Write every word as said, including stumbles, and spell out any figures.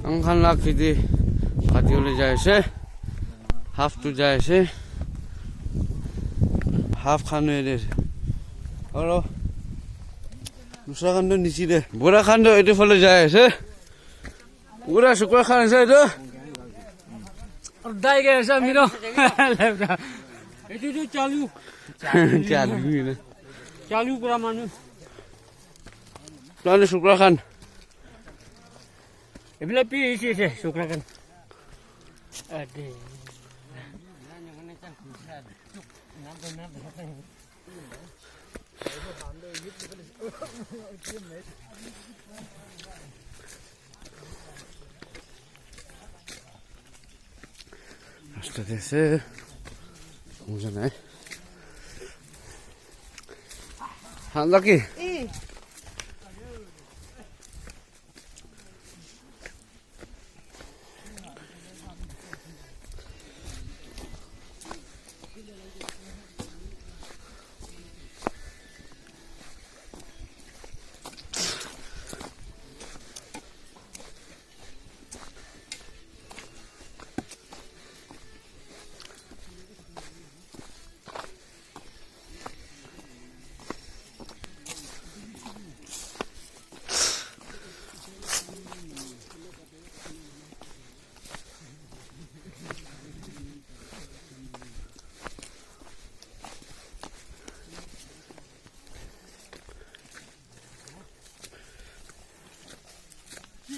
Ang khan la kheti kati bole jai ase. Half tu jai ase. Half khan ede ase. Aro dusra khan tu niche de. Bura khan tu etu phale jai ase. Pura sukra khan ase etu. Dai ke ase ami tu. Etu tu chalu. Chalu ni na. Chalu pura manu. Tani sukra khan. Ebila pi isi ase sukra khan. Ade. Rasta de ase. Mujha nai. Haan, Lucky. Eh.